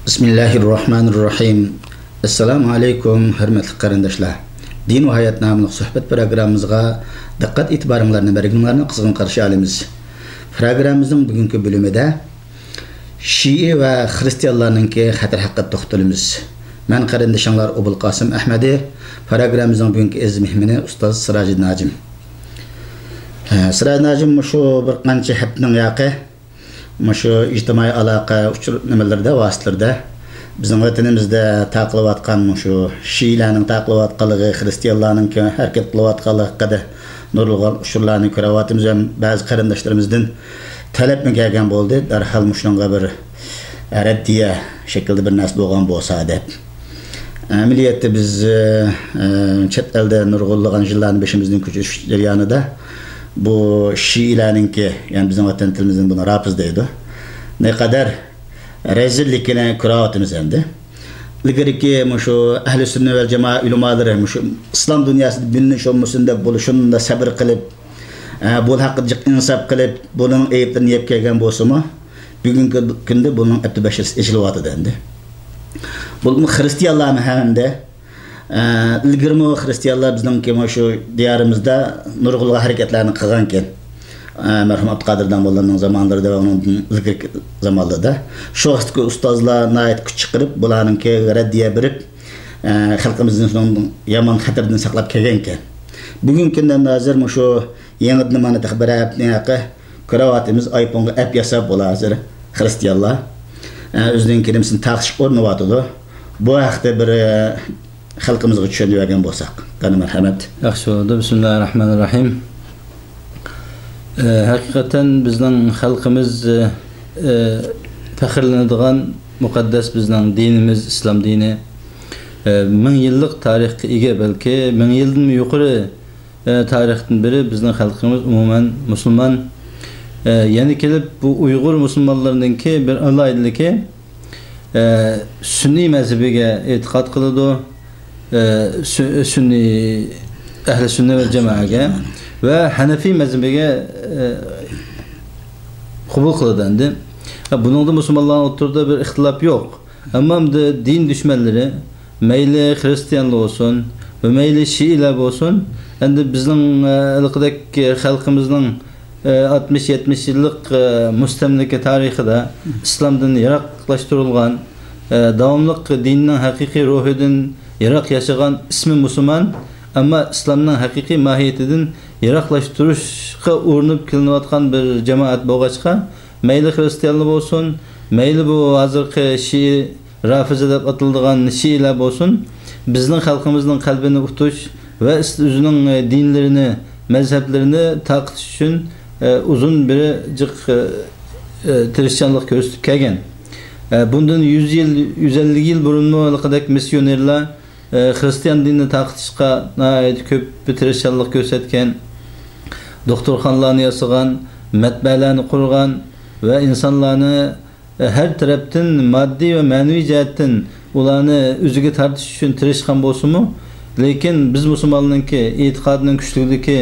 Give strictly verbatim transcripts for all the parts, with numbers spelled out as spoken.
بىسمىللاھىررەھمانىررەھىم. ئەسسالامۇ ئەلەيكۇم، ھۆرمەتلىك قېرىنداشلار. دىن ۋە ھايات ناملىق سۆھبەت پروگراممىمىزغا دىققەت ئېتىبارىڭلارنى بەرگىنىڭلارنى قىزغىن قارشى ئالىمىز. پروگراممىمىزنىڭ بۈگۈنكى بۆلۈمىدە شىئە ۋە خىرىستىيانلارنىڭكى خەتىرى ھەققىدە توختىلىمىز. مەن قېرىندىشىڭلار ئوبۇلقاسىم ئەھمەدى. پروگراممىمىزنىڭ بۈگۈنكى ئەزىز مېھمىنى ئۇستاز سىراجىدىن ھاجىم. ھە، سىراجىدىن ھاجىم، مۇشۇ بىر قانچە ھەپتىنىڭ ياقى مۇشۇ ئىجتىمائىي ئالاقە ئۇچۇر نېمىلىرىدە، ۋاسىتىلىرىدە بىزنىڭ ۋەتىنىمىزدە تارقىلىۋاتقان، مۇشۇ شىئىلەرنىڭ تارقىلىۋاتقانلىقى، خىرىستىيانلارنىڭ ھەرىكەت قىلىۋاتقانلىقى ھەققىدە نۇرغۇن ئۇچۇرلارنى كۆرۈۋاتىمىز ھەم بەزى قېرىنداشلىرىمىزدىن تەلەپمۇ كەلگەن بولدى، دەرھال مۇشۇنىڭغا بىر رەددىيە شەكلىدە بىر نەرسە بولغان بولسا دەپ. ئەمەلىيەتتە بىز، ئە، ئە، چەت ئەلدە نۇرغۇنلىغان يىللارنى بېشىمىزدىن كۆچۈرۈش جەريانىدا بۇ شىئىلەرنىڭكى، يەنى بىزنىڭ ۋەتەن تىلىمىزدىن بۇنى رافىز دەيدۇ، نەقەدەر رەزىللىكىنى كۆرۈۋاتىمىز ئەمدى. ئىلگىرىكى مۇشۇ ئەھلى سۈننە ۋەل جامائە ئۆلىمالىرى مۇشۇ ئىسلام دۇنياسىدا بىلىنىش بولمىسۇن دەپ، بولۇشۇندا سەبر قىلىپ، ئە، بۇ ھەققىدە جىق ئىنساپ قىلىپ، بۇنىڭ ئەيىبلىرىنى يەپ كەلگەن بولسىمۇ، بۈگۈنكى كۈندە بۇنىڭ ئەپتى بەشىرىسى ئېچىلىۋاتىدۇ ئەمدى. بولۇپمۇ خىرىستىيانلارمۇ ھەمدە، ئە، ئىلگىرىمۇ خىرىستىيانلار بىزنىڭكى مۇشۇ دىيارىمىزدا نۇرغۇنلىغان ھەرىكەتلەرنى قىلغانكەن. ئە، مەرھۇم ئابدۇقادىر داموللامنىڭ زامانلىرىدا ۋە ئۇنىڭدىن ئىلگىرىكى زامانلىرىدا. شۇ ۋاقىتتىكى ئۇستازلار ناھايىتى كۈچ چىقىرىپ، بۇلارنىڭكى رەددىيە بېرىپ، ئە، خەلقىمىزنى شۇنىڭ يامان خەتىرىدىن ساقلاپ كەلگەنكەن. بۈگۈنكى كۈندە ھازىر مۇشۇ يېڭىدىن مانا تېخى بىر ھەپتىنىڭ ھەققى كۆرۈۋاتىمىز، ئايفونغا ئەپ ياساپ، بۇلار ھازىر خىرىستىيانلار، ئە، ئۆزىنىڭ كەلىمىسىنى تارقىتىشقا ئۇرۇنۇۋاتىدۇ. بۇ ھەقتە بىر، ئە، خەلقىمىزغا چۈشەندۈرۈۋەرگەن بولساق، قېنى، مەرھەمەت. ياخشى بولىدۇ. بىسمىللاھىررەھمانىررەھىم. ئە، ھەقىقەتەن بىزنىڭ خەلقىمىز، ئە، ئە، پەخىرلىنىدىغان مۇقەددەس بىزنىڭ دىنىمىز، ئىسلام دىنى. ئە، مىڭ يىللىق تارىخقا ئىگە، بەلكى مىڭ يىلدىنمۇ يۇقىرى ئە، تارىختىن بېرى بىزنىڭ خەلقىمىز ئومۇمەن مۇسۇلمان. ئە، يەنە كېلىپ بۇ ئۇيغۇر مۇسۇلمانلىرىنىڭكى بىر ئالاھىدىلىكى، ئە، سۈننىي مەزھىپىگە ئېتىقاد قىلىدۇ. ئە، سۈ-، سۈننىي، ئەھلى سۈننە ۋەل جامائەگە ۋە ھەنەفىي مەزھىپىگە، ئە، قوبۇل قىلىدۇ ئەمدى. ئە، بۇنىڭدا مۇسۇلمانلارنىڭ ئوتتۇرىدا بىر ئىختىلاپ يوق. ئەمما ئەمدى دىن دۈشمەنلىرى، مەيلى خىرىستىيانلار بولسۇن ۋە مەيلى شىئىلەر بولسۇن، ئەمدى بىزنىڭ، ئە، ھېلىقىدەك خەلقىمىزنىڭ، ئە، ئاتمىش، يەتمىش يىللىق، ئە، مۇستەملىكە تارىخىدا ئىسلامدىن يىراقلاشتۇرۇلغان، ئە، داۋاملىق دىننىڭ ھەقىقىي روھىدىن يىراق ياشىغان ئىسمى مۇسۇلمان، ئەمما ئىسلامنىڭ ھەقىقىي ماھىيىتىدىن يىراقلاشتۇرۇشقا ئۇرۇنۇپ كېلىنىۋاتقان بىر جامائەت بولغاچقا، مەيلى خىرىستىيانلار بولسۇن، مەيلى بۇ ھازىرقى شىئە، رافىزە دەپ ئاتىلىدىغان شىئىلەر بولسۇن، بىزنىڭ خەلقىمىزنىڭ قەلبىنى ئۇتۇش ۋە ئىس-، ئۆزىنىڭ، ئە، دىنلىرىنى، مەزھەپلىرىنى تارقىتىش ئۈچۈن، ئە، ئۇزۇن بىر جىق، ئە، ئە، تىرىشچانلىق كۆرسىتىپ كەلگەن. ئە، بۇندىن يۈز يىل، يۈز ئەللىك يىل بۇرۇنمۇ ھېلىقىدەك مىسسىيونېرلار، ئە، خىرىستىيان دىنىنى تارقىتىشقا ناھايىتى كۆپ تىرىشچانلىق كۆرسەتكەن، دوختۇرخانىلارنى ياسىغان، مەتبەئەلەرنى قۇرغان ۋە ئىنسانلارنى ھەر تەرەپتىن ماددىي ۋە مەنىۋى جەھەتتىن ئۇلارنى ئۆزىگە تارتىش ئۈچۈن تىرىشقان بولسىمۇ، لېكىن بىز مۇسۇلمانلارنىڭكى ئېتىقادىنىڭ كۈچلۈكلۈكى،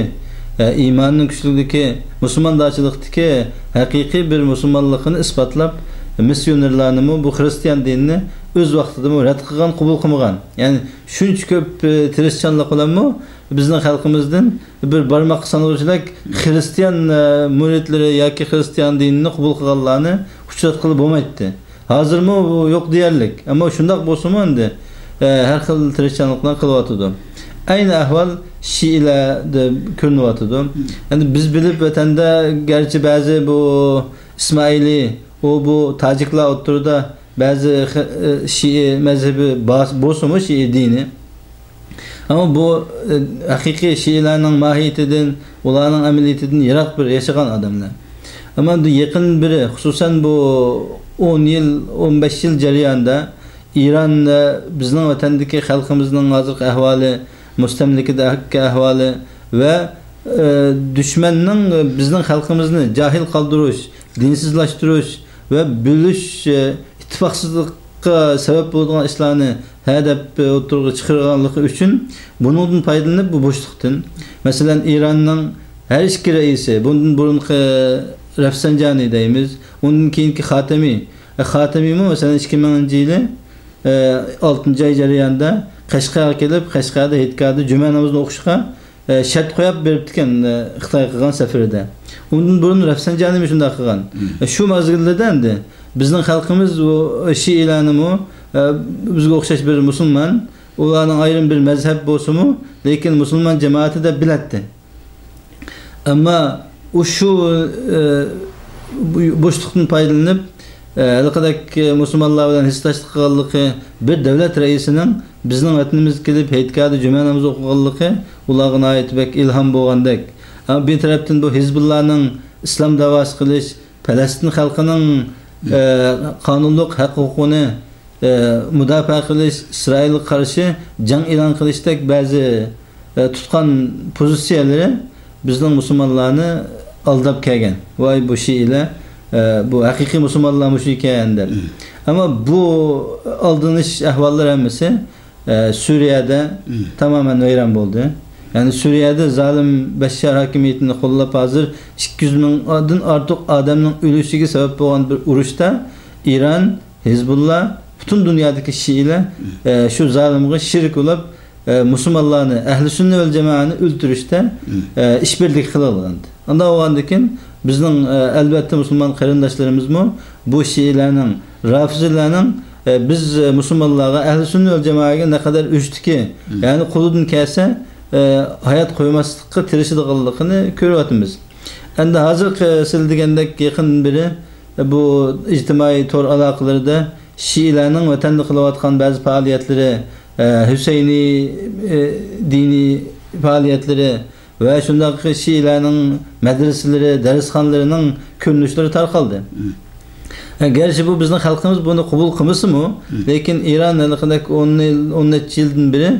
ئە، ئىمانىنىڭ كۈچلۈكلۈكى، مۇسۇلماندارچىلىقتىكى ھەقىقىي بىر مۇسۇلمانلىقىنى ئىسپاتلاپ، مىسسىيونېرلارنىمۇ بۇ خىرىستىيان دىنىنى ئۆز ۋاقتىدىمۇ رەت قىلغان، قوبۇل قىلمىغان. يەنى شۇنچە كۆپ، ئە، تىرىشچانلىق بىلەنمۇ بىزنىڭ خەلقىمىزدىن بىر بارماققا سانىغۇچىدەك خىرىستىيان، ئە، مۇرىتلىرى ياكى خىرىستىيان دىنىنى قوبۇل قىلغانلارنى ئۇچراتقىلى بولمايتتى. ھازىرمۇ بۇ يوق دېيەرلىك. ئەمما شۇنداق بولسىمۇ ئەمدى، ئە، ھەر خىل تىرىشچانلىقلار قىلىۋاتىدۇ. ئەينى ئەھۋال شىئىلەردە كۆرۈنۈۋاتىدۇ. ئەمدى بىز بىلىپ ۋەتەندە گەرچە بەزى بۇ ئىسمائىلىي، ئۇ بۇ تاجىكلار ئوتتۇرىدا بەزى خى-، ئە، شىئە مەزھىپى بار بولسىمۇ، شىئە دىنى، ئەمما بۇ، ئە، ھەقىقىي شىئىلەرنىڭ ماھىيىتىدىن، ئۇلارنىڭ ئەمەلىيىتىدىن يىراق بىر ياشىغان ئادەملەر. ئەمما بۇ يېقىن بىرى، خۇسۇسەن بۇ ئون يىل، ئون بەش يىل جەريانىدا ئىراندا بىزنىڭ ۋەتەندىكى خەلقىمىزنىڭ ھازىرقى ئەھۋالى، مۇستەملىكىدىكى ئەھۋالى ۋە، ئە، دۈشمەننىڭ بىزنىڭ خەلقىمىزنى جاھىل قالدۇرۇش، دىنسىزلاشتۇرۇش ۋە بۆلۈش، ئە، ئىتتىپاقسىزلىققا سەۋەب بولىدىغان ئىشلارنى ھە دەپ ئوتتۇرىغا چىقىرغانلىقى ئۈچۈن، بۇنىڭدىن پايدىلىنىپ بۇ بوشلۇقتىن، مەسىلەن، ئىراننىڭ ھەر ئىككى رەئىسى، بۇندىن بۇرۇنقى رەفسەنجانى دەيمىز، ئۇندىن كېيىنكى خاتەمى، خاتىمىمۇ، مەسىلەن، ئىككى مىڭىنچى يىلى، ئە، ئالتىنچى ئاي جەريانىدا قەشقەرگە كېلىپ، قەشقەردە ھېيتگاھدا جۈمە نامىزىنى ئوقۇشقا، ئە، شەرت قويۇپ بېرىپتىكەن، ئە، خىتايغا قىلغان سەپىرىدە. ئۇندىن بۇرۇن رەفسەنجانىمۇ شۇنداق قىلغان. مم. ئە، شۇ مەزگىلدە ئەمدى بىزنىڭ خەلقىمىز ئۇ شىئىلەرنىمۇ، ئە، بىزگە ئوخشاش بىر مۇسۇلمان، ئۇلارنىڭ ئايرىم بىر مەزھەپ بولسىمۇ، لېكىن مۇسۇلمان جامائىتى دەپ بىلەتتى. ئەمما ئۇ شۇ، ئە، بۇ بوشلۇقتىن پايدىلىنىپ، ئە، ھېلىقىدەك مۇسۇلمانلار بىلەن ھېسداشلىق قىلغانلىقى، بىر دەۋلەت رەئىسىنىڭ بىزنىڭ ۋەتىنىمىزگە كېلىپ ھېيتگاھدا جۈمە نامىزى ئوقۇغانلىقى ئۇلارغا ناھايىتى بەك ئىلھام بولغاندەك. ئەمما بىر تەرەپتىن بۇ ھىزبۇللانىڭ ئىسلام داۋاسى قىلىش، پەلەستىن خەلقىنىڭ، ئە، قانۇنلۇق ھەق ھوقۇقىنى ئە، مۇداپىئە قىلىش، ئىسرائىلغا قارشى جەڭ ئېلان قىلىشتەك بەزى، ئە، تۇتقان پوزىتسىيەلىرى بىزنىڭ مۇسۇلمانلارنى ئالداپ كەلگەن. ۋاي، بۇ شىئىلەر، ئە، بۇ ھەقىقىي مۇسۇلمانلار مۇشۇ ئىكەن دەپ. مم. ئەمما بۇ ئالدىنىش ئەھۋاللىرى ھەممىسى، ئە، سۈرىيەدە مم. تامامەن ۋەيران بولدى. يەنى سۈرىيەدە زالىم بەششار ھاكىمىيىتىنى قوللاپ، ھازىر ئىككى يۈز مىڭدىن ئارتۇق ئادەمنىڭ ئۆلۈشىگە سەۋەب بولغان بىر ئۇرۇشتا ئىران، ھىزبۇللا، پۈتۈن دۇنيادىكى شىئىلەر، ئە، شۇ زالىمغا شېرىك بولۇپ، ئە، مۇسۇلمانلارنى، ئەھلى سۈننە ۋەل جامائەنى ئۆلتۈرۈشتە، ئە، ئىشبىرلىكى قىلىۋالغانىدى. ئانداق بولغاندىكىن، بىزنىڭ، ئە، ئەلۋەتتە، مۇسۇلمان قېرىنداشلىرىمىزمۇ بۇ شىئىلەرنىڭ، رافىزىلەرنىڭ، ئە، بىز، ئە، مۇسۇلمانلارغا، ئەھلى سۈننە ۋەل جامائەگە نەقەدەر ئۆچتىكى، يەنى قولىدىن كەلسە، ئە، ھايات قويماسلىققا تىرىشىدىغانلىقىنى كۆرۈۋاتىمىز. ئەمدى ھازىرقى سىلە دېگەندەك يېقىن بىرى، بۇ ئىجتىمائىي تور ئالاقىلىرىدە شىئىلەرنىڭ ۋەتەندە قىلىۋاتقان بەزى پائالىيەتلىرى، ئە، ھۈسەينىي، ئە، دىنىي پائالىيەتلىرى ۋە شۇنداق شىئىلەرنىڭ مەدرىسىلىرى، دەرسخانىلىرىنىڭ كۆرۈنۈشلىرى تارقالدى. مم. ئە، گەرچە بۇ بىزنىڭ خەلقىمىز بۇنى قوبۇل قىلمىسىمۇ، مم. لېكىن ئىران ھېلىقىدەك ئون يىل، ئون نەچچە يىلدىن بېرى،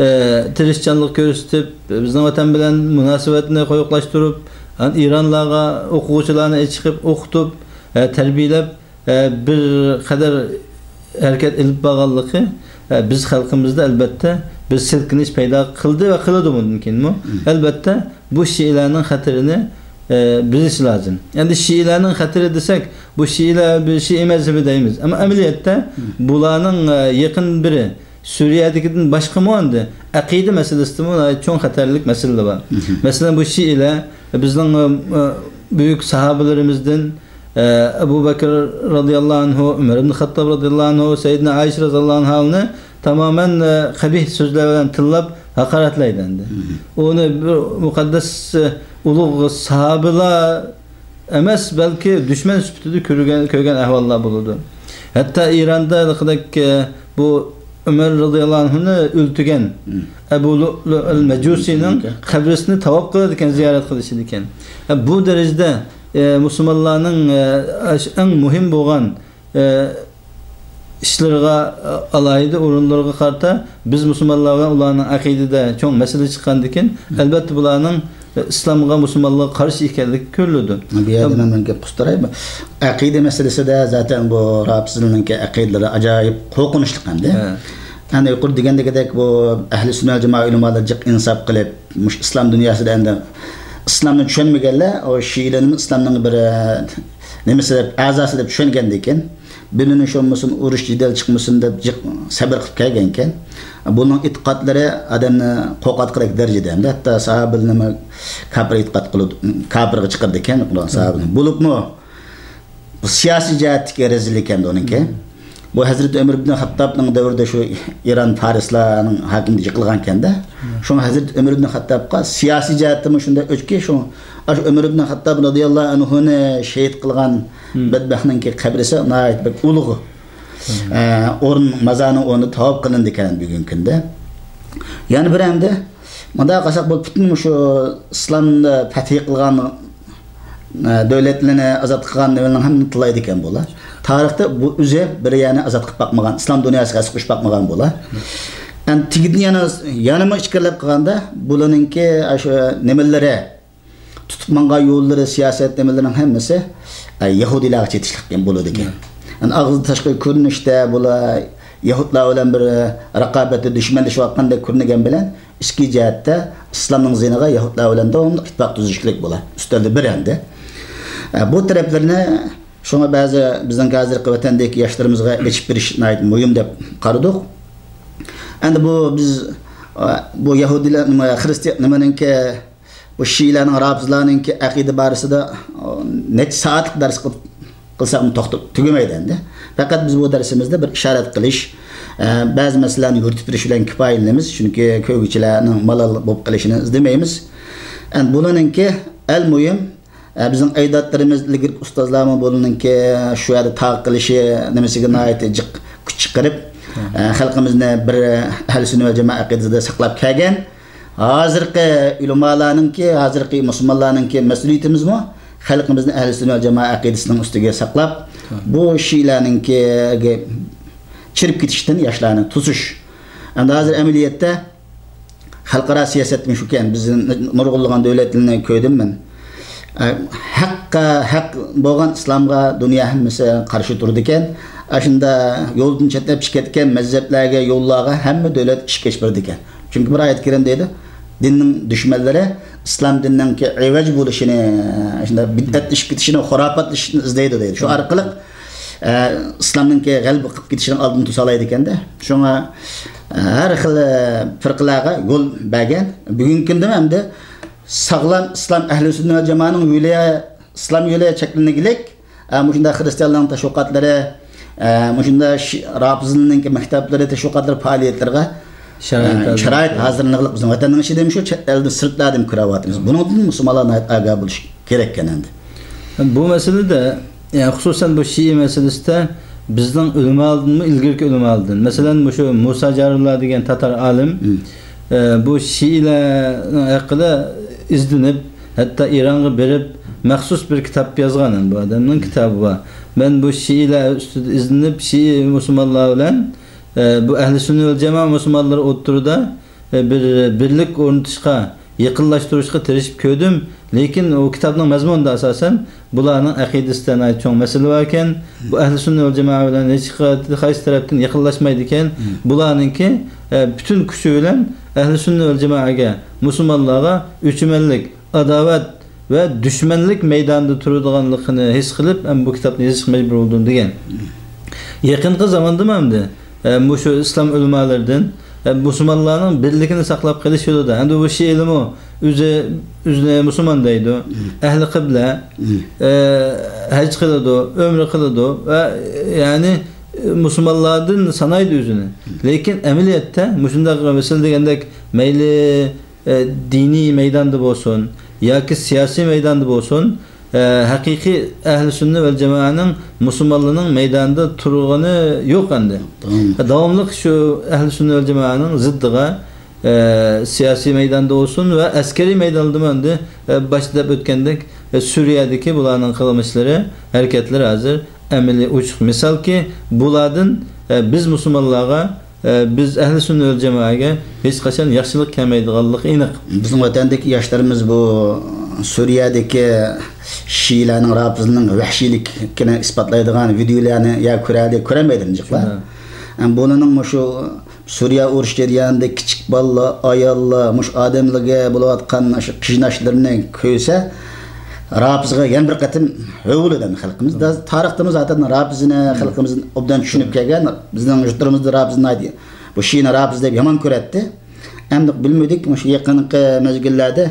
ئە، تىرىشچانلىق كۆرسىتىپ، بىزنىڭ ۋەتەن بىلەن مۇناسىۋەتنى قويۇقلاشتۇرۇپ، ئىرانلارغا ئوقۇغۇچىلارنى چىقىپ ئوقۇتۇپ، ئە، تەربىيەلەپ، ئە، بىر قەدەر ھەرىكەت ئېلىپ بارغانلىقى، ئە، بىز خەلقىمىزدە ئەلۋەتتە بىر سىلكىنىش پەيدا قىلدى ۋە قىلىدۇ بۇندىن كېيىنمۇ. مم. ئەلۋەتتە بۇ شىئىلەرنىڭ خەتىرىنى، ئە، بىلىش لازىم. ئەمدى شىئىلەرنىڭ خەتىرى دېسەك، بۇ شىئىلەر بىر شىئى مەزھىپى دەيمىز. ئەمما ئەمەلىيەتتە مم. بۇلارنىڭ، ئە، يېقىن بىرى سۈرىيەدىكىدىن باشقىمۇ ئەمدى ئەقىدە مەسىلىسىدىمۇ ناھايىتى چوڭ خەتەرلىك مەسىلىلەر بار. مم. مەسىلەن، بۇ شىئىلەر بىزنىڭ، ئە، بۈيۈك ساھابىلىرىمىزدىن، ئە، ئەبۇ بەكىر رازىياللاھۇ ئەنھۇ، ئۆمەر ئىبن خەتتاب رازىياللاھۇ ئەنھۇ، سەييىدىنا ئائىشە رازىياللاھۇ ئەنھانى تامامەن، ئە، قەبىھ سۆزلەر بىلەن تىللاپ ھاقارەتلەيدۇ ئەمدى. مم. ئۇنى بىر مۇقەددەس، ئە، ئۇلۇغ ساھابىلار ئەمەس، بەلكى دۈشمەن سۈپىتىدە كۆرگەن، كۆرگەن ئەھۋاللار بولىدۇ. ھەتتا ئىراندا ھېلىقىدەك، ئە، بۇ ئۆمەر رازىياللاھۇ ئەنھۇنى ئۆلتۈرگەن مم. ئەبۇ لۇئلۇئەل مەجۇسىنىڭ مم. قەبرىسىنى تاۋاپ قىلىدىكەن، زىيارەت قىلىشىدىكەن. ئە، بۇ دەرىجىدە، ئە، مۇسۇلمانلارنىڭ، ئە، ئەش-، ئەڭ مۇھىم بولغان، ئە، ئىشلىرىغا، ئە، ئالاھىدە ئورۇنلىرىغا قارىتا بىز مۇسۇلمانلار بىلەن ئۇلارنىڭ ئەقىدىدە چوڭ مەسىلە چىققاندىكىن، مم. ئەلۋەتتە بۇلارنىڭ ئىسلامغا، مۇسۇلمانلىققا قارشى ئىكەنلىكى كۆرۈلىدۇ. بۇ يەردە مەن بىر گەپ قىستۇراي. ئەقىدە مەسىلىسىدە زاتەن بۇ رافىزىلنىڭكى ئەقىدىلىرى ئاجايىپ قورقۇنچلۇق ئەمدى. ھە. ئەنە يۇقىرىدا دېگەندىكىدەك بۇ ئەھلى سۈننە ۋەل جامائە ئۆلىمالىرى جىق ئىنساپ قىلىپ، مۇشۇ ئىسلام دۇنياسىدا ئەمدى ئىسلامنى چۈشەنمىگەنلەر ئۇ شىئىلەرنى ئىسلامنىڭ بىر، ئە، نېمىسى دەپ، ئەزاسى دەپ چۈشەنگەندىكىن، بىلىنىش بولمىسۇن، ئۇرۇش جېدەل چىقمىسۇن دەپ جىق سەۋر قىلىپ كەلگەنكەن. بۇنىڭ ئېتىقادلىرى ئادەمنى قورقۇتقۇدەك دەرىجىدە ئەمدى ھەتتا ساھابىلىرىنىمۇ كاپىر ئېتىقاد قىلىدۇ، كاپىرغا چىقىرىدىكەن ساھابىلىرىنى. بولۇپمۇ بۇ سىياسىي جەھەتتىكى رەزىللىكەن ئۇنىڭكى. بۇ ھەزرىتى ئۆمەر ئىبن خەتتابنىڭ دەۋرىدە شۇ ئىران پارسلارنىڭ ھاكىمىيىتى يىقىلغانكەندە، شۇڭا ھەزرىتى ئۆمەر ئىبن خەتتابقا سىياسىي جەھەتتىمۇ شۇنداق ئۆچكە، شۇڭا ئاشۇ ئۆمەر ئىبن خەتتاب رازىياللاھۇ ئەنھۇنى شېھىت قىلغان بەدبەختنىڭكى قەبرىسى ناھايىتى بەك ئۇلۇغ، ئە، ئورۇن، مازارنىڭ ئورنىدا تاۋاپ قىلىنىدىكەن بۈگۈنكى كۈندە. يەنە بىر ئەمدى مۇنداق قارىساق، بۇ پۈتۈن مۇشۇ ئىسلامنى پەتھى قىلغان، ئە، دۆلەتلەرنى ئازاد قىلغان نېمىلەرنىڭ ھەممىنى تىللايدىكەن بۇلار. تارىختا بۇ ئۆزى بىر يەرنى ئازاد قىلىپ باقمىغان، ئىسلام دۇنياسىغا ھەسسە قوشۇپ باقمىغان بۇلار. ئەمدى تېگىدىن يەنە، يەنىمۇ ئىچكىرىلەپ قىلغاندا، بۇلارنىڭكى ئاشۇ نېمىلىرى، تۇتۇپ ماڭغان يوللىرى، سىياسەت نېمىلىرىنىڭ ھەممىسى، ئە، يەھۇدىيلارغا چېتىشلىق بولىدىكەن. يەنى ئاغزى تاشقى كۆرۈنۈشتە بۇلار يەھۇدلار بىلەن بىر رىقابەتتە، دۈشمەنلىشىۋاتقاندەك كۆرۈنگەن بىلەن، ئىچكى جەھەتتە ئىسلامنىڭ زىيىنىغا يەھۇدلار بىلەن داۋاملىق ئىتتىپاق تۈزۈشلۈك بۇلار. ئۈستەلدە بىر ئەمدى. ئە، بۇ تەرەپلىرىنى شۇڭا بەزى بىزنىڭ ھازىرقى ۋەتەندىكى ياشلىرىمىزغا ئېچىپ بېرىش ناھايىتى مۇھىم دەپ قارىدۇق. ئەمدى بۇ بىز، ئە، بۇ يەھۇدىيلار، نېمە، خرىستىيان، نېمىنىڭكى، بۇ شىئىلەرنىڭ، رافىزلارنىڭكى ئەقىدە بارىسىدا، ئە، نەچچە سائەتلىك دەرس قىلىپ، قىلساقمۇ توختاپ تۈگىمەيدۇ ئەمدى. پەقەت بىز بۇ دەرسىمىزدە بىر ئىشارەت قىلىش، ئە، بەزى مەسىلىلەرنى يورۇتۇپ بېرىش بىلەن كۇپايىلىنىمىز. چۈنكى كۆرگۈچىلەرنىڭ مالال بولۇپ قېلىشىنى ئىزدىمەيمىز. ئەمدى بۇلارنىڭكى ئەل مۇھىم، ئە، بىزنىڭ ئەجدادلىرىمىز، ئىلگىرىكى ئۇستازلارمۇ بۇنىڭكى شۇ يەردە تارىخ قىلىشى نېمىسىگە ناھايىتى جىق كۈچ چىقىرىپ، ھە، ئە، خەلقىمىزنى بىر ئەھلى سۈننە ۋەل جامائە ئەقىدىسىدە ساقلاپ كەلگەن. ھازىرقى ئۆلىمالارنىڭكى، ھازىرقى مۇسۇلمانلارنىڭكى مەسئۇلىيىتىمىزمۇ خەلقىمىزنى ئەھلى سۈننە ۋەل جامائە ئەقىدىسىنىڭ ئۈستىگە ساقلاپ، ھە، بۇ شىئىلەرنىڭكىگە چىرىپ كېتىشتىن ياشلارنى توسۇش. ئەمدى ھازىر ئەمەلىيەتتە خەلقئارا سىياسەتمۇ شۇكەن، بىز نۇرغۇنلىغان دۆلەتلەرنى كۆردۈم مەن. ئە، ھەققە ھەق بولغان ئىسلامغا دۇنيا ھەممىسى قارشى تۇرىدىكەن. ئاشۇندا يولدىن چەتنەپ چىقىدىكەن مەزھەپلەرگە، يوللارغا ھەممە دۆلەت ئىشىك ئېچىپ بېرىدىكەن. چۈنكى بىر ئايەت كەرىم دەيدۇ، دىننىڭ دۈشمەنلىرى ئىسلام دىنىنىڭكى ئەۋج بولۇشىنى، شۇنداق بىدئەتلىشىپ كېتىشىنى، خۇراپاتلىشىشنى ئىزدەيدۇ دەيدۇ. شۇ ئارقىلىق، ئە، ئىسلامنىڭكى غەلىبە قىلىپ كېتىشىنىڭ ئالدىنى توسالايدىكەندە. شۇڭا، ئە، ھەر خىل، ئە، پىرقىلەرگە يول بەرگەن. بۈگۈنكى كۈندىمۇ ئەمدى ساغلام ئىسلام، ئەھلى سۈننە ۋەل جامائەنىڭ يولى، ئىسلام يولى چەكلىنىگلىك، ئە، مۇشۇنداق خرىستىيانلارنىڭ تەشۋىقاتلىرى، ئە، مۇشۇنداق شى-، رافىزلارنىڭكى مەكتەپلىرى، تەشۋىقاتلىرى، پائالىيەتلىرىگە، شارائىت ئە، ھازىرلىنىش. شارائىت ھازىرلىنىغلىق بىزنىڭ ۋەتەننىڭ ئىچىدىمۇ شۇ، چەت ئەلدە، سىرتلاردىمۇ كۆرۈۋاتىمىز. بۇنىڭدىن مۇسۇلمانلار ناھايىتى ئاگاھ بولۇشى كېرەككەن ئەمدى. بۇ مەسىلىدە، يەنى خۇسۇسەن بۇ شىئە مەسىلىسىدە بىزنىڭ ئۆلىمالىدىنمۇ، ئىلگىرىكى ئۆلىمالىدىن، مەسىلەن، مۇشۇ مۇسا جارۇللا دېگەن تاتار ئالىم، مم، ئە، بۇ شىئىلەرنىڭ ھەققىدە ئىزدىنىپ، ھەتتا ئىرانغا بېرىپ، مەخسۇس بىر كىتاب يازغان، بۇ ئادەمنىڭ كىتابى بار. مەن بۇ شىئىلەر ئۈستىدە ئىزدىنىپ، شىئە مۇسۇلمانلار بىلەن، ئە، بۇ ئەھلى سۈننە ۋەل جامائە مۇسۇلمانلىرى ئوتتۇرىدا، ئە، بىر بىرلىك ئورنىتىشقا، يېقىنلاشتۇرۇشقا تىرىشىپ كۆردۈم. لېكىن ئۇ كىتابنىڭ مەزمۇنىدا ئاساسەن بۇلارنىڭ ئەقىدىسىدە ناھايىتى چوڭ مەسىلە باركەن. بۇ ئەھلى سۈننە ۋەل جامائە بىلەن ھېچ قايسى تەرەپتىن يېقىنلاشمايدىكەن. مم. بۇلارنىڭكى، ئە، پۈتۈن كۈچى بىلەن ئەھلى سۈننە ۋەل جامائەگە، مۇسۇلمانلارغا ئۆچمەنلىك، ئاداۋەت ۋە دۈشمەنلىك مەيدانىدا تۇرىدىغانلىقىنى ھېس قىلىپ، مەن بۇ كىتابنى يېزىشقا مەجبۇر بولدۇم دېگەن. يېقىنقى زاماندىمۇ ئەمدى، ئە، مۇشۇ ئىسلام ئۆلىمالىرىدىن، ئە، مۇسۇلمانلارنىڭ بىرلىكىنى ساقلاپ قېلىش يولىدا، ئەمدى بۇ شىئىلىمۇ ئۆزى، ئۆزىنى مۇسۇلمان دەيدۇ، مم، ئەھلى قىبلە، مم، ئە، ھەج قىلىدۇ، ئۆمرە قىلىدۇ ۋە، يەنى، مۇسۇلمانلاردىن سانايدۇ ئۆزىنى. مم. لېكىن ئەمەلىيەتتە مۇشۇنداق مەسىلە دېگەندەك مەيلى ئە، دىنىي مەيداندا بولسۇن ياكى سىياسىي مەيداندا بولسۇن، ئە، ھەقىقىي ئەھلى سۈننە ۋەل جامائەنىڭ، مۇسۇلمانلارنىڭ مەيداندا تۇرغىنى يوق ئەمدى. تامام. داۋاملىق شۇ ئەھلى سۈننە ۋەل جامائەنىڭ زىددىغا، ئە، سىياسىي مەيداندا بولسۇن ۋە ئەسكىرىي مەيداندىمۇ ئەمدى، ئە، باشتا دەپ ئۆتكەندەك، ئە، سۈرىيەدىكى بۇلارنىڭ قىلمىشلىرى، ھەرىكەتلىرى ھازىر ئەمەلىي ئوچۇق مىسالكى، بۇلاردىن، ئە، بىز مۇسۇلمانلارغا ئە، بىز ئەھلى سۈننە ۋەل جامائەگە ھېچقاچان ياخشىلىق كەلمەيدىغانلىقى ئېنىق. بىزنىڭ ۋەتەندىكى ياشلىرىمىز بۇ سۈرىيەدىكى شىئىلەرنىڭ، رافىزنىڭ ۋەھشىيلىكىنى ئىسپاتلايدىغان ۋىدېئولارنى يا كۆرەلى، كۆرەلمەيدۇ جىقلار. شۇنداق. ئەم، بۇلارنىڭ مۇشۇ سۈرىيە ئۇرۇش جەريانىدا كىچىك بالىلار، ئاياللار، مۇشۇ ئادەملەرگە بولۇۋاتقان شۇ قىيناشلىرىنى كۆرسە، رافىزغا يەنە بىر قېتىم ھۆۋلىدى خەلقىمىز. دا-، تارىختىمۇز زاتەن رافىزنى خەلقىمىز ئوبدان چۈشىنىپ كەلگەن. بىزنىڭ يۇرتلىرىمىزدا رافىز ناھايىتى، بۇ شىئىنى رافىز دەپ يامان كۆرەتتى. ئەمدى بىلمىدۇق، مۇشۇ يېقىنقى مەزگىللەردە،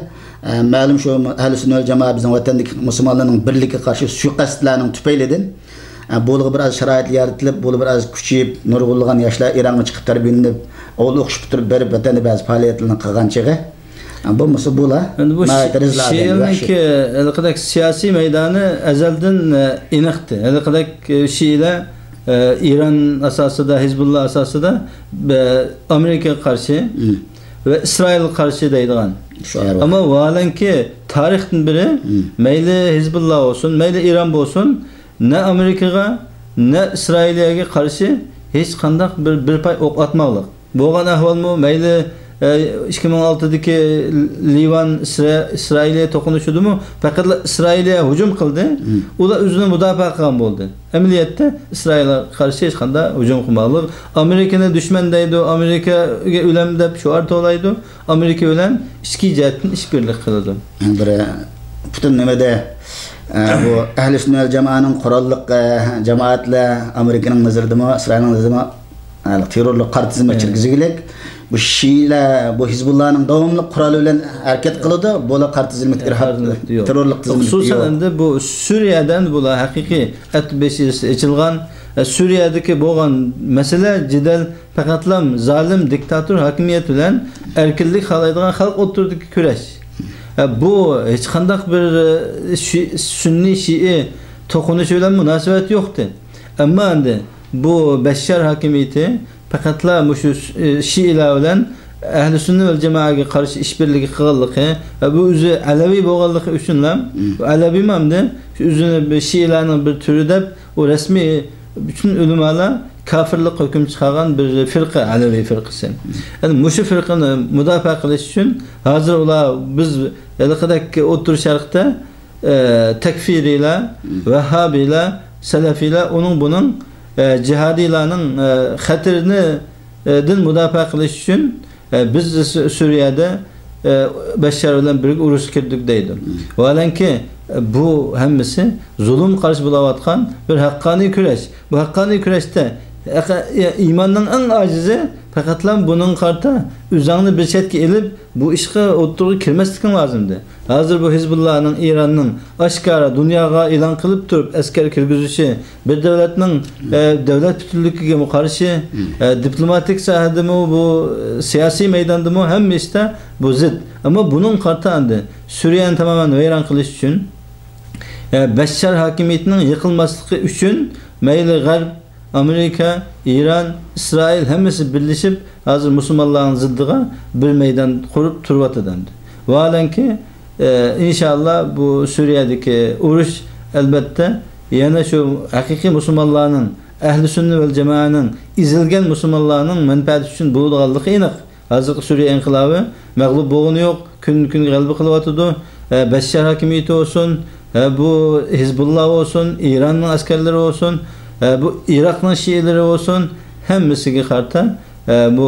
ئە، مەلۇم شۇ ئەھلى سۈننە ۋەل جامائە بىزنىڭ ۋەتەندىكى مۇسۇلمانلارنىڭ بىرلىكىگە قارشى سۇيىقەستلەرنىڭ تۈپەيلىدىن، ئە، بۇلارغا بىر ئاز شارائىت يارىتىلىپ، بۇلار بىر ئاز كۈچىيىپ، نۇرغۇنلىغان ياشلار ئىرانغا چىقىپ تەربىيەلىنىپ، ئوۋۇل ئوقۇشقا پۈتتۈرۈپ بېرىپ، ۋەتەندە بەزى پائالىيەتلەرنى قىلغان چېغى. بولمىسا بۇلار ئەمدى بۇ ناھايىتى شى-، رەزىل ئادەم، شىئىلنىڭكى ۋەھشىي. ھېلىقىدەك سىياسىي مەيدانى ئەزەلدىن، ئە، ئېنىقتى. ھېلىقىدەك، ئە، شىئىلەر، ئە، ئىران ئاساسىدا، ھىزبۇللا ئاساسىدا، ئە، ئامېرىكىغا قارشى مم. ۋە ئىسرائىلغا قارشى دەيدىغان. شۇ ئەۋەل. ئەمما ۋاھالەنكى، تارىختىن بېرى مم. مەيلى ھىزبۇللا بولسۇن، مەيلى ئىران بولسۇن، نە ئامېرىكىغا، نە ئىسرائىلىيەگە قارشى ھېچقانداق بىر، بىر پاي ئوق ئاتماقلىق. بولغان ئەھۋالمۇ مەيلى، ئە، ئىككى مىڭ ئالتىدىكى لىۋان ئىسرا-، ئىسرائىلىيە توقۇنۇشىدىمۇ پەقەتلا ئىسرائىلىيە ھۇجۇم قىلدى. مم. ئۇلار ئۆزىنى مۇداپىئە قىلغان بولدى. ئەمەلىيەتتە ئىسرائىلغا قارشى ھېچقانداق ھۇجۇم قىلماقلىق. ئامېرىكىنى دۈشمەن دەيدۇ، ئامېرىكىگە ئۆلەم دەپ شوئار توۋلايدۇ. ئامېرىكا بىلەن ئىچكى جەھەتتىن ئىشبىرلىك قىلىدۇ. بىر پۈتۈن نېمىدە، ئە، بۇ ئەھلى سۈننە ۋەل جامائەنىڭ قوراللىق، ئە، جامائەتلەر ئامېرىكىنىڭ نەزىرىدىمۇ، ئىسرائىلنىڭ نەزىرىدىمۇ، ئە، تېررورلۇق قارا تىزىمغا كىرگۈزگۈلۈك. بۇ شىئىلەر، بۇ ھىزبۇللانىڭ داۋاملىق قورالى بىلەن ھەرىكەت قىلىدۇ. بۇلار قارا تىزىملىك ئىرھاب، تېررورلۇق تىزىملىك. خۇسۇسەن ئەمدى بۇ سۈرىيەدە بۇلار ھەقىقىي ئەتبېشى ئېچىلغان، ئە، سۈرىيەدىكى بولغان مەسىلە، جېدەل پەقەتلا زالىم دىكتاتور ھاكىمىيەت بىلەن ئەركىنلىك خالايدىغان خەلق ئوتتۇرىدىكى كۈرەش. ئە، بۇ ھېچقانداق بىر، ئە، شى-، سۈننىي شىئى توقۇنۇشى بىلەن مۇناسىۋەت يوقتى. ئەمما ئەمدى بۇ بەششار ھاكىمىيىتى پەقەتلا مۇشۇ، ئە، شىئىلار بىلەن ئەھلى سۈننە ۋەل جامائەگە قارشى ئىشبىرلىكى قىلغانلىقى ۋە بۇ ئۆزى ئەلەۋى بولغانلىقى ئۈچۈنلا، بۇ ئەلەۋىمۇ ئەمدى ئۆزىنى بىر شىئىلارنىڭ بىر تۈرى دەپ، ئۇ رەسمىي بۈتۈن ئۆلىمالار كاپىرلىققا ھۆكۈم چىقارغان بىر فىرقە، ئەلەۋى فىرقىسى. يەنى مۇشۇ فىرقىنى مۇداپىئە قىلىش ئۈچۈن ھازىر ئۇلار بىز ھېلىقىدەك ئوتتۇرا شەرقتە، ئە، تەكفىرىيلار، ۋەھھابىيلار، سەلەفىيلار، ئۇنىڭ بۇنىڭ، ئە، جىھادىيلارنىڭ، ئە، خەتىرىنى، ئە، دىن مۇداپىئە قىلىش ئۈچۈن ئە، بىز سۈ-، سۈرىيەدە، ئە، بەششار بىلەن بىرگە ئۇرۇشقا كىردۇق دەيدۇ. ۋاھالەنكى، ئە، بۇ ھەممىسى زۇلۇمغا قارشى بولاۋاتقان بىر ھەققانىي كۈرەش. بۇ ھەققانىي كۈرەشتە ئەقە-، ئە، ئىماننىڭ ئەڭ ئاجىزى پەقەتلا بۇنىڭغا قارىتا ئۆزۈڭنى بىر چەتكە ئېلىپ، بۇ ئىشقا ئوتتۇرىغا كىرمەسلىكىڭ لازىمدى. ھازىر بۇ ھىزبۇللانىڭ، ئىراننىڭ ئاشكارا دۇنياغا ئېلان قىلىپ تۇرۇپ ئەسكەر كىرگۈزۈشى، بىر دۆلەتنىڭ، ئە، دۆلەت پۈتۈنلۈكىگىمۇ قارشى، ئە، دىپلوماتىك ساھەدىمۇ، بۇ، ئە، سىياسىي مەيداندىمۇ، ھەممە ئىشتا بۇ زىت. ئەمما بۇنىڭغا قارىتا ئەمدى سۈرىيەنى تامامەن ۋەيران قىلىش ئۈچۈن، ئە، بەششار ھاكىمىيىتىنىڭ يىقىلماسلىقى ئۈچۈن مەيلى غەرب، ئامېرىكا، ئىران، ئىسرائىل ھەممىسى بىرلىشىپ، ھازىر مۇسۇلمانلارنىڭ زىددىغا بىر مەيدان قۇرۇپ تۇرۇۋاتىدۇ ئەمدى. ۋاھالەنكى، ئە، ئىنشاللا بۇ سۈرىيەدىكى ئۇرۇش، ئەلبەتتە، يەنە شۇ ھەقىقىي مۇسۇلمانلارنىڭ، ئەھلى سۈننە ۋەل جامائەنىڭ، ئېزىلگەن مۇسۇلمانلارنىڭ مەنپەئەتى ئۈچۈن بولىدىغانلىقى ئېنىق. ھازىرقى سۈرىيە ئىنقىلابى مەغلۇپ بولغىنى يوق، كۈندىن-كۈنگە غەلىبە قىلىۋاتىدۇ. ئە، بەششار ھاكىمىيىتى بولسۇن، ئە، بۇ ھىزبۇللا بولسۇن، ئىراننىڭ ئەسكەرلىرى بولسۇن، ئە، بۇ ئىراقنىڭ شىئىلىرى بولسۇن، ھەممىسىگە قارىتا، ئە، بۇ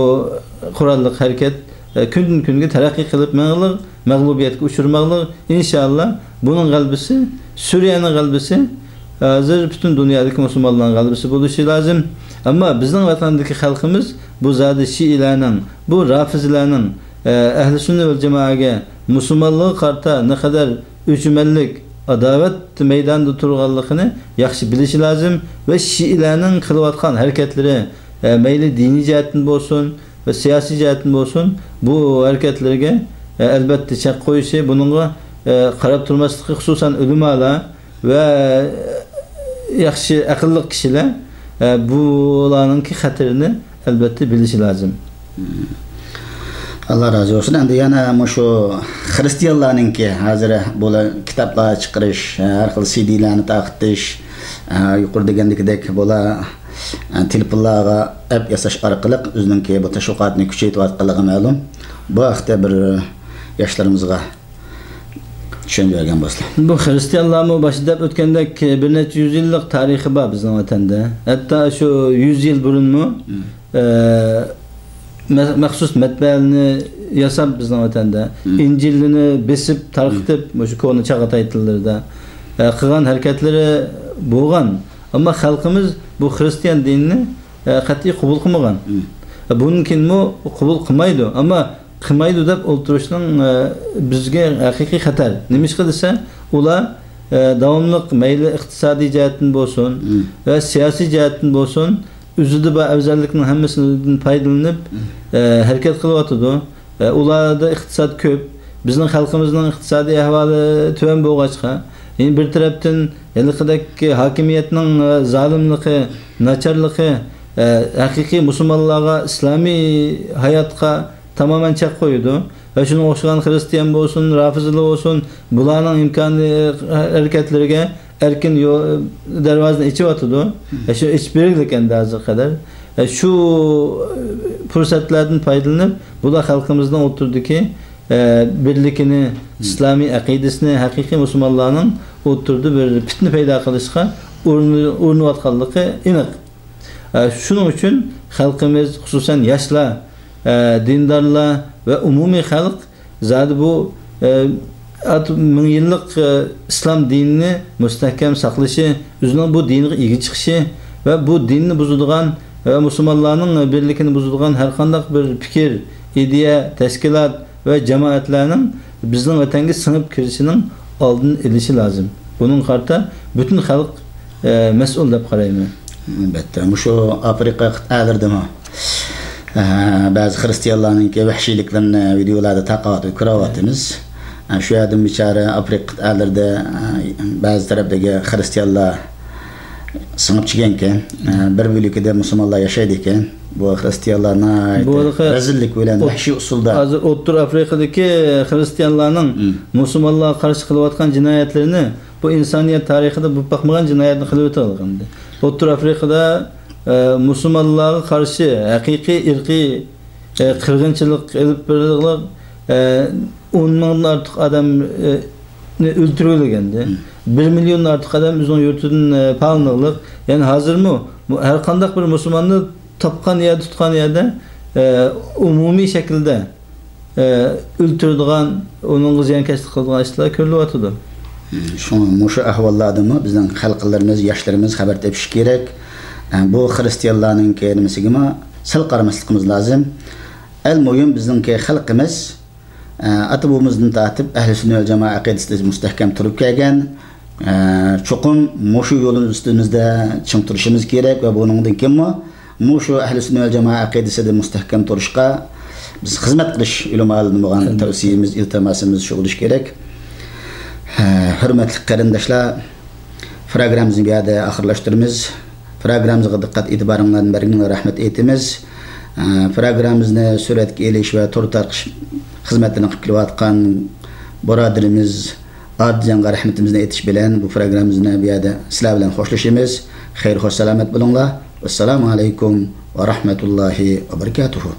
قوراللىق ھەرىكەت، ئە، كۈندىن-كۈنگە تەرەققىي قىلىپ مېڭىلىق، مەغلۇبىيەتكە ئۇچرىماقلىق. ئىنشاللا، بۇنىڭ غەلىبىسى، سۈرىيەنىڭ غەلىبىسى، ھازىر پۈتۈن دۇنيادىكى مۇسۇلمانلارنىڭ غەلىبىسى بولۇشى لازىم. ئەمما بىزنىڭ ۋەتەندىكى خەلقىمىز بۇ زادى شىئىلەرنىڭ، بۇ رافىزىلەرنىڭ، ئە، ئەھلى سۈننە ۋەل جامائەگە، مۇسۇلمانلىققا قارىتا نەقەدەر ئۆچمەنلىك، ئاداۋەت مەيدانىدا تۇرغانلىقىنى ياخشى بىلىشى لازىم ۋە شىئىلەرنىڭ قىلىۋاتقان ھەرىكەتلىرى، ئە، مەيلى دىنىي جەھەتتىن بولسۇن، ۋە سىياسىي جەھەتتىن بولسۇن، بۇ ھەرىكەتلىرىگە، ئە، ئەلبەتتە چەك قويۇشى، بۇنىڭغا، ئە، قاراپ تۇرماسلىقى، خۇسۇسەن ئۆلىمالار ۋە ياخشى ئەقىللىق كىشىلەر، ئە، بۇلارنىڭكى خەتىرىنى ئەلبەتتە بىلىشى لازىم. ئاللا رازى بولسۇن. ئەمدى يەنە مۇشۇ خىرىستىيانلارنىڭكى ھازىر بۇلار كىتابلار چىقىرىش، ھەر خىل سىدىلارنى تارقىتىش، ئە، يۇقىرىدا دېگەندىكىدەك بۇلار، ئە، تېلېفونلارغا ئەپ ياساش ئارقىلىق ئۆزىنىڭكى بۇ تەشۋىقاتىنى كۈچەيتىۋاتقانلىقى مەلۇم. بۇ ھەقتە بىر ياشلىرىمىزغا چۈشەندۈرۈپ بەرگەن بولسىلا. بۇ خىرىستىيانلارمۇ باشتا دەپ ئۆتكەندەك بىر نەچچە يۈز يىللىق تارىخى بار بىزنىڭ ۋەتەندە. ھەتتا شۇ يۈز يىل بۇرۇنمۇ، ئە، مە-، مەخسۇس مەتبەئەنى ياساپ بىزنىڭ ۋەتەندە، ئىنجىلنى بېسىپ، تارقىتىپ، مۇشۇ كونا چاغاتاي تىللىرىدا، ئە، قىلغان ھەرىكەتلىرى بولغان. ئەمما خەلقىمىز بۇ خىرىستىيان دىنىنى، ئە، قەتئىي قوبۇل قىلمىغان. بۇندىن كېيىنمۇ قوبۇل قىلمايدۇ. ئەمما قىلمايدۇ دەپ ئولتۇرۇشنىڭ، ئە، بىزگە ھەقىقىي خەتەر. نېمىشقا دېسە، ئۇلار، ئە، داۋاملىق مەيلى ئىقتىسادىي جەھەتتىن بولسۇن ۋە سىياسىي جەھەتتىن بولسۇن، ئۆزىدە بار ئەۋزەللىكنىڭ ھەممىسىدىن پايدىلىنىپ، ئە، ھەرىكەت قىلىۋاتىدۇ. ئە، ئۇلاردا ئىقتىساد كۆپ. بىزنىڭ خەلقىمىزنىڭ ئىقتىسادىي ئەھۋالى تۆۋەن بولغاچقا، يەنە بىر تەرەپتىن ھېلىقىدەك ھاكىمىيەتنىڭ، ئە، زالىملىقى، ناچارلىقى، ئە، ھەقىقىي مۇسۇلمانلارغا، ئىسلامىي ھاياتقا تامامەن چەك قويىدۇ. ۋە شۇنىڭغا ئوخشىغان خىرىستىيان بولسۇن، رافىزىلار بولسۇن، بۇلارنىڭ ئىمكانىي ھەرىكەتلىرىگە ئەركىن يو-، دەرۋازىنى ئېچىۋاتىدۇ. ئە، شۇ ئېچىپ بېرىگلىك ئەمدى ھازىرغا قەدەر. ئە، شۇ پۇرسەتلەردىن پايدىلىنىپ، بۇلار خەلقىمىزنىڭ ئوتتۇرىدىكى، ئە، بىرلىكىنى، ئىسلامىي ئەقىدىسىنى، ھەقىقىي مۇسۇلمانلارنىڭ ئوتتۇرىدا بىر پىتنە پەيدا قىلىشقا ئۇرۇنۇ-، ئۇرۇنۇۋاتقانلىقى ئېنىق. ئە، شۇنىڭ ئۈچۈن خەلقىمىز، خۇسۇسەن ياشلار، ئە، دىندارلار ۋە ئومۇمىي خەلق زادى بۇ، ئە، ئات-، مىڭ يىللىق، ئە، ئىسلام دىنىنى مۇستەھكەم ساقلىشى، ئۆزىنىڭ بۇ دىنىغا ئىگە چىقىشى ۋە بۇ دىننى بۇزىدىغان ۋە مۇسۇلمانلارنىڭ بىرلىكىنى بۇزىدىغان ھەر قانداق بىر پىكىر، ئىدىيە، تەشكىلات ۋە جامائەتلەرنىڭ بىزنىڭ ۋەتەنگە سىڭىپ كىرىشىنىڭ ئالدىنى ئېلىشى لازىم. بۇنىڭغا قارىتا پۈتۈن خەلق، ئە، مەسئۇل دەپ قارايمەن. ئەلۋەتتە، مۇشۇ ئافرىقا قىتئەلىرىدىمۇ، ئە، بەزى خىرىستىيانلارنىڭكى ۋەھشىيلىكلىرىنى ۋىدېئولاردا تارقىتىۋاتىپ كۆرۈۋاتىمىز. ئە، شۇ يەردىن بىچارە ئافرىقا قىتئەلىرىدە، ئە، بەزى تەرەپلەرگە خىرىستىيانلار سىڭىپ چىققانكەن، ئە، بىر بۆلىكىدە مۇسۇلمانلار ياشايدىكەن. بۇ خىرىستىيانلار ناھايىتى بۇ ھېلىقى رەزىللىك بىلەن ئوت-، ۋەھشىي ئۇسۇلدا. ھازىر ئوتتۇرا ئافرىقىدىكى خىرىستىيانلارنىڭ مم. مۇسۇلمانلارغا قارشى قىلىۋاتقان جىنايەتلىرىنى، بۇ ئىنسانىيەت تارىخىدا بولۇپ باقمىغان جىنايەتنى قىلىۋېتىۋالغان. ئوتتۇرا ئافرىقىدا، ئە، مۇسۇلمانلارغا قارشى ھەقىقىي ئىرقىي، ئە، قىرغىنچىلىق ئېلىپ بېرىلغان، ئە، ئون مىڭدىن ئارتۇق ئادەم، ئە، نى ئۆلتۈرۈلگەندى. مم. بىر مىليوندىن ئارتۇق ئادەم ئۆزىنىڭ يۇرتىدىن، ئە، پالىنىغلىق. يەنى ھازىرمۇ مۇ-، ھەر قانداق بىر مۇسۇلماننى تاپقان يەردە، تۇتقان يەردە، ئە، ئومۇمىي شەكىلدە، ئە، ئۆلتۈرىدىغان، ئۇنىڭغا زىيانكەشلىك قىلىدىغان ئىشلار كۆرۈلۈۋاتىدۇ. مم، شۇڭا مۇشۇ ئەھۋاللاردىنمۇ بىزنىڭ خەلقلىرىمىز، ياشلىرىمىز خەۋەر تېپىشى كېرەك. ئە، بۇ خىرىستىيانلارنىڭكى نېمىسىگىمۇ سەل قارىماسلىقىمىز لازىم. ئەل مۇھىم بىزنىڭكى خەلقىمىز ئاتا بوۋىمىزدىن تارتىپ ئەھلى سۈننە ۋەل جامائە ئەقىدىسىدە مۇستەھكەم تۇرۇپ كەلگەن. چوقۇم مۇشۇ يولىمىز ئۈستىمىزدە چىڭ تۇرۇشىمىز كېرەك ۋە بۇنىڭدىن كېيىنمۇ مۇشۇ ئەھلى سۈننە ۋەل جامائە ئەقىدىسىدە مۇستەھكەم تۇرۇشقا بىز خىزمەت قىلىش ئۆلىمالىرىدىن بولغان تەۋسىيىمىز، ئىلتىماسىمىز شۇ بولۇشى كېرەك. ھە، ھۆرمەتلىك قېرىنداشلار، پروگراممىمىزنى بۇ يەردە ئاخىرلاشتۇرىمىز. پروگراممىمىزغا دىققەت ئېتىبارىڭلارنى بەرگىنىڭلارغا رەھمەت ئېيتىمىز. ئە، پروگراممىمىزنى سۈرەتكە ئېلىش ۋە تور تارقىتىش خىزمەتلىرىنى قىلىپ كېلىۋاتقان بۇرادىرىمىز ئادىلجانغا رەھمىتىمىزنى ئېيتىش بىلەن بۇ پروگراممىمىزنى بۇ يەردە سىلەر بىلەن خوشلىشىمىز. خەير، خوش، سالامەت بولۇڭلار. ۋەسسالامۇ ئەلەيكۇم ۋە رەھمەتۇللاھى ۋە بەرىكاتۇھۇ.